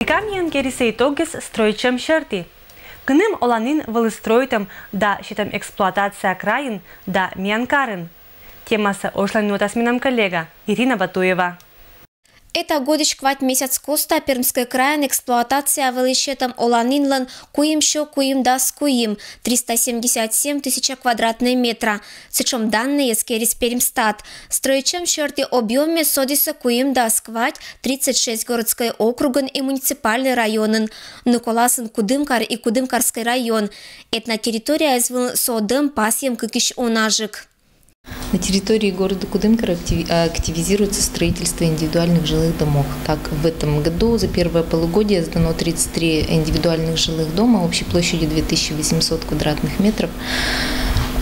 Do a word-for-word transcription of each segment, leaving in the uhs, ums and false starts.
Камьян керисӧ итогыс стрӧитчӧм сьӧрті. Кыным оланін вӧлі стрӧитӧм да сетӧм эксплуатацияӧ крайын да миян карын. Темасӧ ошлань нуӧдас менам коллега Ирина Батуева. Эта годысь квать месяц коста Пермскӧй крайын эксплуатацияӧ вӧлі сетӧм оланінлӧн куимсё куимдас куим, триста семьдесят семь тысяча квадратнӧй метра. Сэтшӧм даннӧйӧс керис Пермстат. Стрӧитчӧм сьӧрті объёмыс содісӧ куимдас квать, тридцать шесть городскӧй округын и муниципальнӧй районын, Ныколасын Кудымкар и Кудымкарскӧй район. Этнотерриторияыс вылын содӧм пасйӧм кыкысь унажык. На территории города Кудымкар активи- активизируется строительство индивидуальных жилых домов. Так, в этом году за первое полугодие сдано тридцать три индивидуальных жилых дома общей площадью две тысячи восемьсот квадратных метров,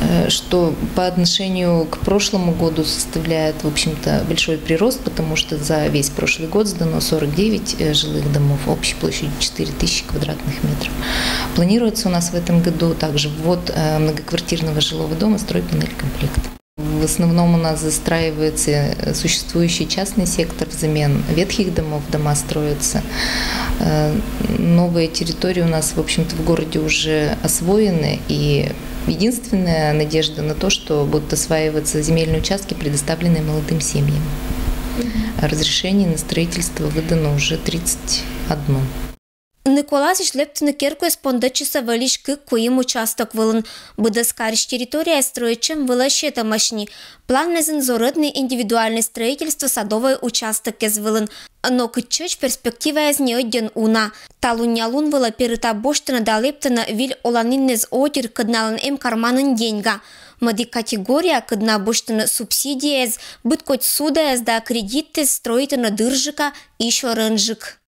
э, что по отношению к прошлому году составляет, в общем-то, большой прирост, потому что за весь прошлый год сдано сорок девять, э, жилых домов общей площадью четыре тысячи квадратных метров. Планируется у нас в этом году также ввод, э, многоквартирного жилого дома «Стройпанель-комплект». В основном у нас застраивается, э, существующий частный сектор взамен ветхих домов, дома строятся. Э, новые территории у нас, в общем-то, в городе уже освоены, и единственная надежда на то, что будут осваиваться земельные участки, предоставленные молодым семьям. Разрешений на строительство выдано уже тридцать одно. Ныколасысь лэптыны керкуэз пондӧдчисӧ вӧлись кык-куим участок вылын. Быдӧс карысь территорияӧ стрӧитчӧм вылӧ сетӧмаӧсь ни. Планмезын зорӧдны индивидуальнӧй стрӧительство садовӧй участокъяс вылын. Но кытчӧдз перспективаыс ни ӧдйӧн уна. Талунъя лун вылӧ перита босьтӧны да лэптӧны виль оланіннэз отир, кӧд налӧн эм карманын деньга. Мӧдік категория, кӧд на босьтӧны субсидияэз, быд кодь судаэз да кредиттэз, стрӧитӧны дырджыка и сёрӧнджык.